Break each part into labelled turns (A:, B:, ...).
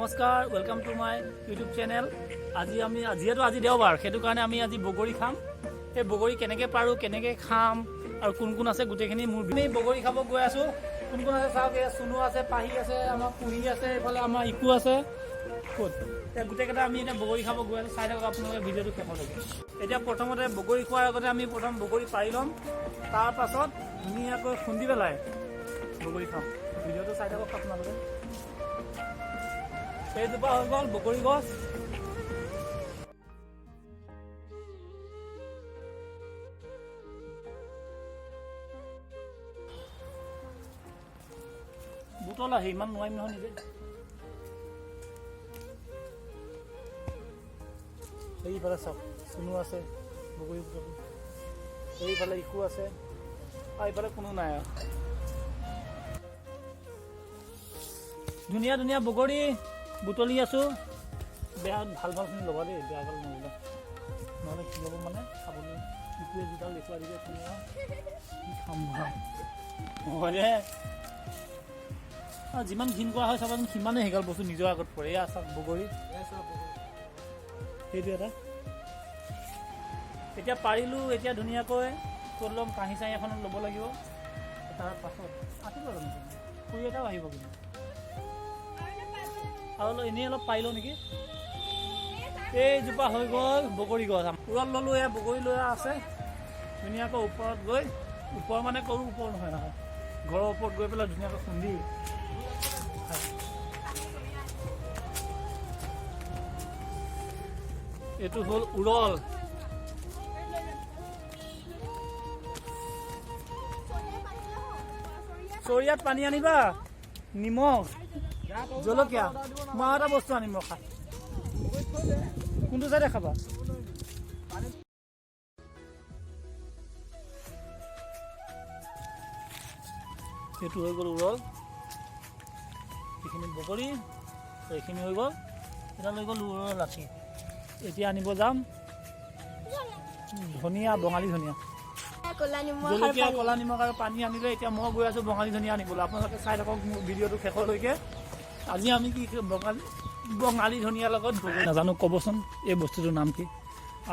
A: নমস্কাৰ, welcome to my YouTube channel. আজি আমি, যিহেতু আজি দেওবাৰ, সেইটো কাৰণে আমি আজি বগৰী খাম। সেই বগৰী কেনেকৈ পাৰোঁ, কেনেকৈ খাম আৰু কোন কোন আছে গোটেইখিনি মোৰ। আমি বগৰী খাব গৈ আছোঁ। কোন কোন আছে চাওক। এয়া চুনু আছে, পাহি আছে, আমাৰ কুহি আছে, এইফালে আমাৰ ইকু আছে। ক'ত এতিয়া গোটেইকেইটা আমি এতিয়া বগৰী খাব গৈ আছোঁ। চাই থাকক আপোনালোকে ভিডিঅ'টো শেষলৈকে। এতিয়া প্ৰথমতে বগৰী খোৱাৰ আগতে আমি প্ৰথম বগৰী পাৰি ল'ম, তাৰ পাছত ধুনীয়াকৈ খুন্দি পেলাই বগৰী খাম। ভিডিঅ'টো চাই থাকক আপোনালোকে। এইজোপা হৈ গ'ল বগৰী গছ। বুটল আহে, ইমান নোৱাৰিম নহয় নিজে। সেইফালে চাওক, চুনু আছে বগৰী বুটলি। সেইফালে ইকু আছে আৰু এইফালে কোনো নাই। আৰু ধুনীয়া ধুনীয়া বগৰী বুটলি আছোঁ। বেয়া ভাল ভালখিনি ল'বা দেই, বেয়া ভাল নল'বা। নহ'লে কি হ'ব, মানে খাবলৈ ইটোৱে যিডাল দেখুৱাই দিছে তুমি আৰু কি খাম বাৰু, হয়নে? আৰু যিমান ঘিণ কৰা হয় চাবাচোন, সিমানেই সেইগাল বস্তু নিজৰ আগত পৰে। এয়া চাওক বগৰী, সেইটো এটা এতিয়া পাৰিলোঁ। এতিয়া ধুনীয়াকৈ ক'ত ল'ম? কাঁহী চাহী এখনত ল'ব লাগিব। তাৰ পাছত আহিব আৰু খুৰী এটাও আহিব কিন্তু। আৰু অলপ এনেই অলপ পাই লওঁ নেকি? এইজোপা হৈ গ'ল বগৰী গছ। ওপৰত ল'লোঁ, এয়া বগৰী লোৱা আছে। ধুনীয়াকৈ ওপৰত গৈ, ওপৰ মানে কৰোঁ ওপৰ নহয় নহয়, ঘৰৰ ওপৰত গৈ পেলাই ধুনীয়াকৈ খুন্দি খাই। এইটো হ'ল উৰল। চৰিয়াত পানী আনিবা, নিমখ, জলকীয়া। মই আৰু এটা বস্তু আনিম ৰখা। কোনটো চাইডে খাবা? এইটো হৈ গ'ল উৰল, এইখিনি বগৰী, এইখিনি হৈ গ'ল, এডাল হৈ গ'ল উৰলৰ লাঠি। এতিয়া আনিব যাম ধনিয়া, বঙালী ধনিয়া।
B: ক'লা নিমখ আৰু
A: জলকীয়া,
B: পানী।
A: ক'লা নিমখ আৰু পানী আনিলে। এতিয়া মই গৈ আছোঁ বঙালী ধনিয়া আনিবলৈ। আপোনালোকে চাই থাকক মোৰ ভিডিঅ'টো শেষলৈকে। আজি আমি কি বঙালী বঙালী ধনিয়াৰ লগত বগৰী, নাজানো, ক'বচোন এই বস্তুটোৰ নাম কি?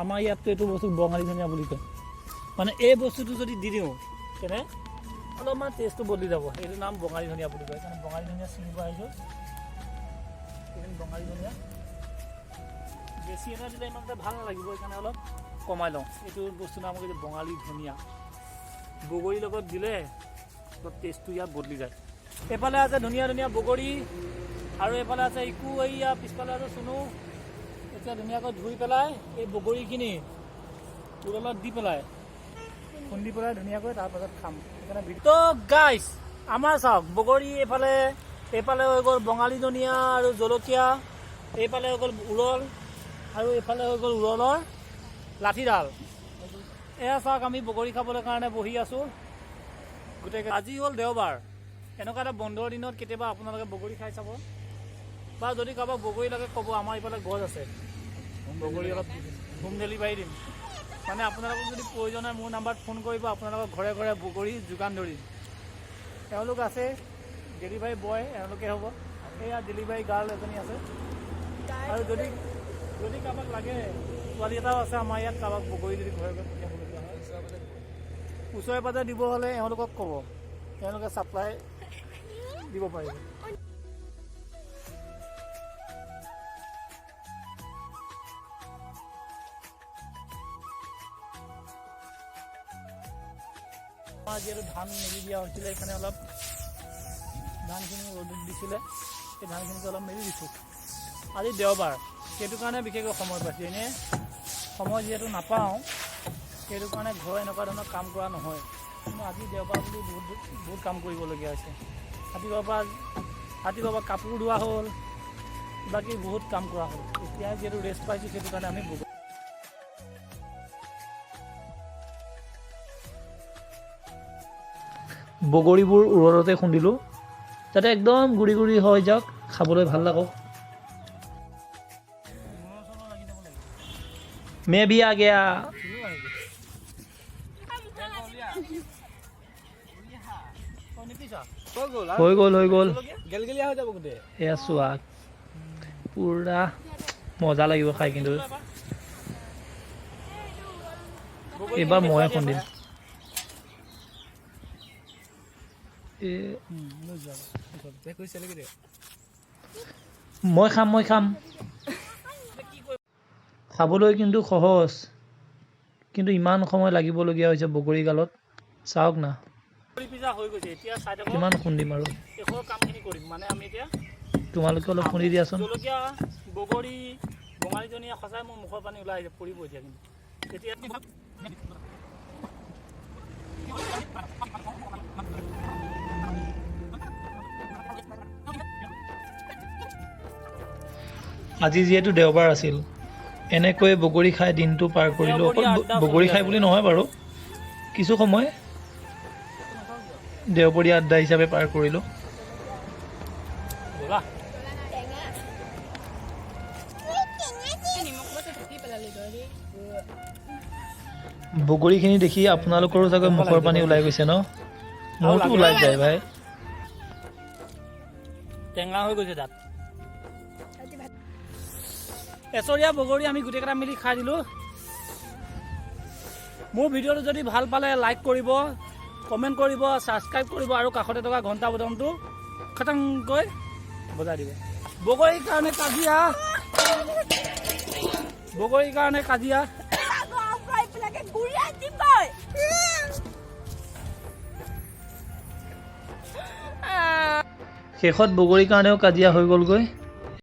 A: আমাৰ ইয়াততো এইটো বস্তু বঙালী ধনিয়া বুলি কয়। মানে এই বস্তুটো যদি দি দিওঁ, তেনে অলপমান টেষ্টটো বদলি যাব। এইটো নাম বঙালী ধনিয়া বুলি কয়। সেইকাৰণে বঙালী ধনিয়া ছিঙিব আহিছোঁ। এইখিনি বঙালী ধনিয়া। বেছি এটা দিলে ইমান এটা ভাল নালাগিব, সেইকাৰণে অলপ কমাই লওঁ। এইটো বস্তুৰ নাম হৈছে বঙালী ধনিয়া। বগৰীৰ লগত দিলে অলপ টেষ্টটো ইয়াত বদলি যায়। এইফালে আছে ধুনীয়া ধুনীয়া বগৰী আৰু এইফালে আছে ইকু, এইয়া পিছফালে আছে চুনু। এতিয়া ধুনীয়াকৈ ধুই পেলাই এই বগৰীখিনি উৰলত দি পেলাই খুন্দি পেলাই ধুনীয়াকৈ তাৰপাছত খাম। সেইকাৰণে তো গাইছ, আমাৰ চাওক বগৰী এইফালে, এইফালে হৈ গ'ল বঙালী ধনিয়া আৰু জলকীয়া, এইফালে হৈ গ'ল উৰল আৰু এইফালে হৈ গ'ল উৰলৰ লাঠিডাল। এয়া চাওক, আমি বগৰী খাবলৈ কাৰণে বহি আছোঁ গোটেই। আজি হ'ল দেওবাৰ। এনেকুৱা এটা বন্ধৰ দিনত কেতিয়াবা আপোনালোকে বগৰী খাই চাব বা যদি কাৰোবাক বগৰী লাগে ক'ব, আমাৰ ইফালে গছ আছে বগৰী, অলপ হোম ডেলিভাৰী দিম। মানে আপোনালোকক যদি প্ৰয়োজন হয়, মোৰ নাম্বাৰত ফোন কৰিব, আপোনালোকক ঘৰে ঘৰে বগৰী যোগান ধৰিম। এওঁলোক আছে ডেলিভাৰী বয়, এওঁলোকে হ'ব। এয়া ডেলিভাৰী গাৰ্ল এজনী আছে। আৰু যদি যদি কাৰোবাক লাগে, ছোৱালী এটাও আছে আমাৰ ইয়াত। কাৰোবাক বগৰী যদি ঘৰে ঘৰে পঠিয়াবলগীয়া হয়, ওচৰে পাজৰে দিব হ'লে এওঁলোকক ক'ব, তেওঁলোকে ছাপ্লাই দিব পাৰিব। আমাৰ যিহেতু ধান মেলি দিয়া হৈছিলে, সেইকাৰণে অলপ ধানখিনি ৰ'দত দিছিলে, সেই ধানখিনিকে অলপ মেলি দিছোঁ। আজি দেওবাৰ, সেইটো কাৰণে বিশেষকৈ সময় পাইছোঁ। এনেই সময় যিহেতু নাপাওঁ, সেইটো কাৰণে ঘৰৰ এনেকুৱা ধৰণৰ কাম কৰা নহয়। কিন্তু আজি দেওবাৰ বুলি বহুত বহুত কাম কৰিবলগীয়া হৈছে। ৰাতিপুৱাৰ পৰা কাপোৰ ধোৱা হ'ল, বাকী বহুত কাম কৰা হ'ল। এতিয়া যিহেতু ৰেষ্ট পাইছোঁ, সেইটো কাৰণে আমি বগৰীবোৰ উৰলতে খুন্দিলোঁ, যাতে একদম গুৰি গুৰি হৈ যাওক, খাবলৈ ভাল লাগক। मैं भी आ गया। হৈ গ'ল, হৈ গ'ল।
C: গেলগেলীয়া হৈ যাব গোটেই।
A: এয়া চোৱা। পূৰা মজা লাগিব খাই কিন্তু। এইবাৰ ময়ে খুন্দিম। এ, মই খাম, মই খাম। খাবলৈ কিন্তু সহজ, কিন্তু ইমান সময় লাগিবলগীয়া হৈছে বগৰী গালত। চাওক না, কিমান খুন্দিম আৰু। তোমালোকে অলপ খুন্দি দিয়াচোন।
C: জলকীয়া, বগৰী, বঙালী ধনিয়া, সঁচাই মোৰ মুখৰ পানী ওলাই আহিছে, পৰিব এতিয়া কিন্তু এতিয়া।
A: আজি যিহেতু দেওবাৰ আছিল, এনেকৈয়ে বগৰী খাই দিনটো পাৰ কৰিলোঁ। অকল বগৰী খাই বুলি নহয় বাৰু, কিছু সময় দেওবৰীয়া আড্ডা হিচাপে পাৰ কৰিলোঁ।
C: ব'লা।
B: টেঙা। নিমখ ঢুকি পেলালি তই।
A: বগৰীখিনি দেখি আপোনালোকৰো চাগৈ মুখৰ পানী ওলাই গৈছে ন? মোৰতো ওলাই যায় ভাই।
C: টেঙা হৈ গৈছে দাঁত। এচৰীয়া বগৰী আমি গোটেইকেইটা মিলি খাই দিলোঁ। মোৰ ভিডিঅ'টো যদি ভাল পালে লাইক কৰিব, কমেণ্ট কৰিব, ছাবস্ক্ৰাইব কৰিব আৰু কাষতে থকা ঘণ্টা বুটামটো খটাংকৈ বজাই দিব। বগৰীৰ কাৰণে কাজিয়া, বগৰীৰ কাৰণে কাজিয়া।
B: এইবিলাকে গুৰিয়াই দিম তই।
A: শেষত বগৰীৰ কাৰণেও কাজিয়া হৈ গ'লগৈ।